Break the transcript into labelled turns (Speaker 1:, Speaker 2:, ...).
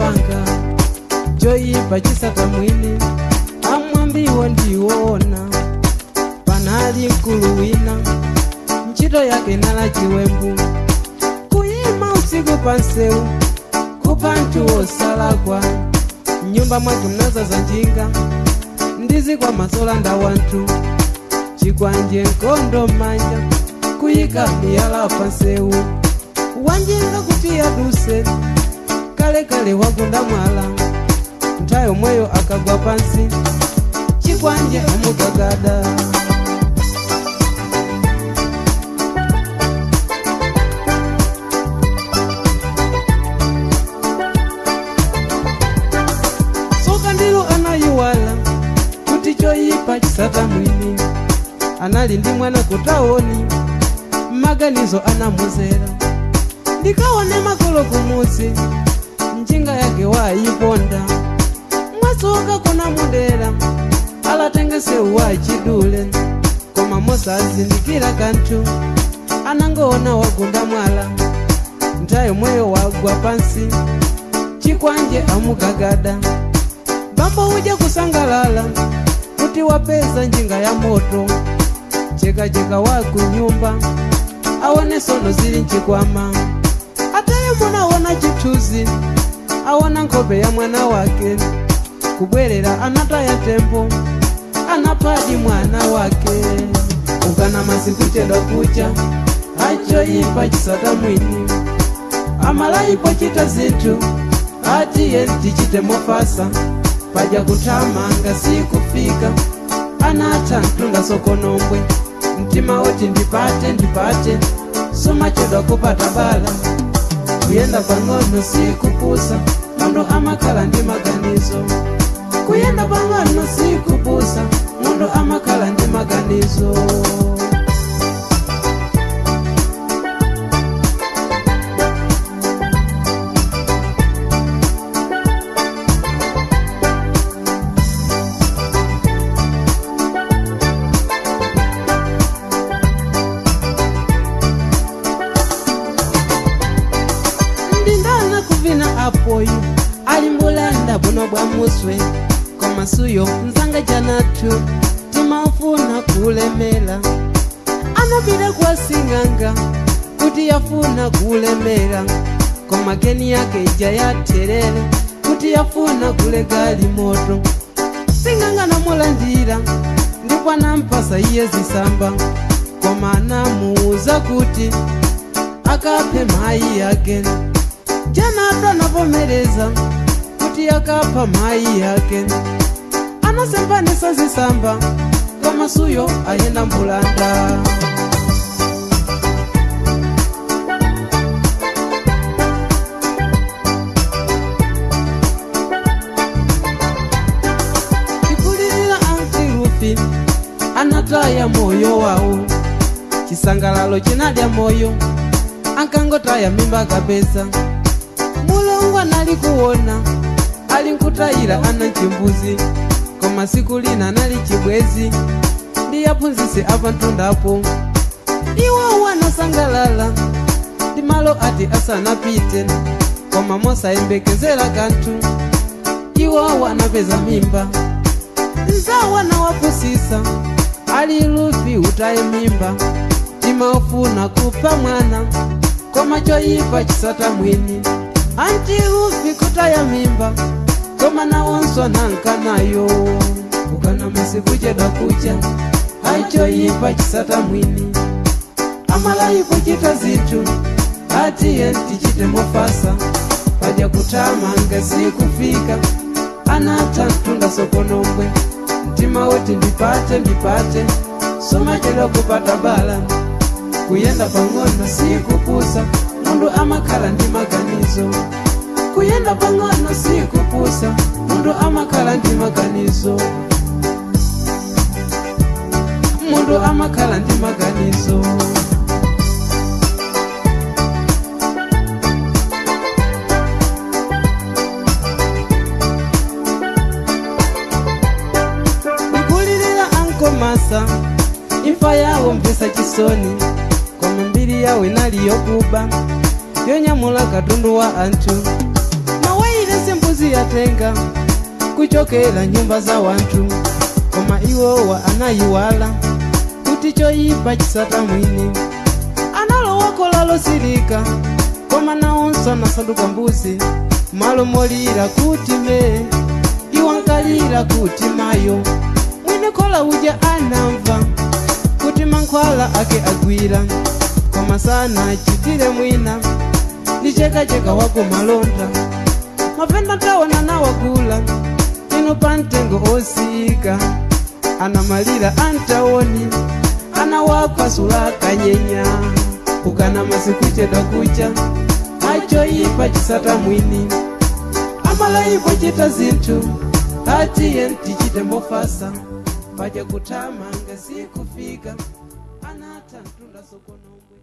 Speaker 1: Amapanga choyipa chisata mwini, amwambiwo ndiwona. Panali mkulu wina, ntchito yake nala chiwembu, kuyima usiku pansewu kupha nthu wosalakwa. Mnyumba mwake mnazaza njinga ndizikwama zolanda wanthu, chikwanje nkondo m'manja, kuyika miyala pansewu wanjinga kuti aduse. Kalekale wagunda mwala, nthawi yomweyo akagwa pansi, chikwanje amugagada. Soka ndilo anayiwala kuti choyipa chisata mwini. Anali ndi mwana kutaoni, maganizo anamuzera, ndikaone makolo kumudzi, njinga yake wayiponda. Mwatsoka kuna mudera alatengese wachidule, koma mosazindikira kanthu, anangoona wagunda mwala, nthawi yomweyo wagwa pansi, chikwanje amugagada. Bambo uja kusangalala kuti wapeza njinga ya moto, chekacheka wakunyumba aone sono zili nchikwama. Atale munaona chithunzi, aona nkhope ya mwana wake, kubwerera anataya tempo, anaphadi mwana wake. Ukana masiku chedwa kucha, achoyipa chisata mwini. Amalayipo chita zinthu, atiye tichite mofasa, paja kuthamanga sikufika. Anatha mtunda sokonombwe, mtima woti ndipate ndipate, sumachedwa kupata bala. Kuyenda pang'ono sikupusa, munthu amakhala ndi maganizo. Kuyenda pang'ono sikupusa, munthu amakhala ndi maganizo. Ndindana kuvina apoyu ali mbulanda buno bwa muswe, komasuyo nzanga janatu timafuna kulemela. Anapita kwa sing'anga kuti yafuna kulemera, koma geni yake ija yaterere kuti yafuna kulega limoto. Sing'anga namulandira ndipo anampasa iye zisamba, koma anamuuza kuti akaphe mayi yake. Janatu anavomereza kuti akapha mayi yake, anasembanisa zisamba, koma suyo ayenda mbulanda. Tikulirira antirufi anataya moyo wawo, chisangalalo chinadya moyo, ankangotaya mimba kapesa. Mulungu anali kuona ali nkutayira ana chimbuzi, koma siku lina anali chibwezi ndi aphunzitsi apantundapo. Iwo wanasangalala ndi malo ati asanapite, koma mosayembekezera kanthu iwo wanapeza mimba. Nzawo anawapusisa ali lufi utaye mimba, timaufuna kupha mwana, koma choyipa chisata mwini. Anti lufi kutaya mimba, koma nawonso anankanayo. Ukana masiku chedwa kucha, achoyipa chisata mwini. Amalayi kuchita zinthu, atiye tichite mofasa, paja kuthamanga sikufika. Anatha mtunda sokonombwe, mtima woti ndipate ndipate, sumachedwa kupata bala. Kuyenda pang'ono sikupusa, munthu amakhala ndi maganizo. Kuyenda pang'ono sikupusa, munthu amakhala ndi maganizo. Munthu amakhala ndi maganizo. Ndikulirira ankomasa, imfa yawo mpesa chisoni, koma mbiri yawo inali yokuba, yonyamula katundu wa anthu. Mawayilesi Ankatengatenga kuchokera nyumba za wanthu, koma iwowa anayiwala kuti choyipa chisata mwini. Analowakola losilika, koma nawonso anasanduka mbuzi. Malo molira kuti mee, iwo ankalira kuti mayo. Mwini khola uja anamva kuti mankhwala ake agwira, koma sanachitire mwina, ndi chekacheka wako malonda. Mavenda taona nawagula ino pamtengo osika. Anamalira antaoni, anawapasula kanyenya. Ukana masiku chedwa kucha, achoyipa chisata mwini. Amalayipo chita zinthu, atiye tichite mofasa, paja kuthamanga sikufika. Anatha mtunda sokonomwe.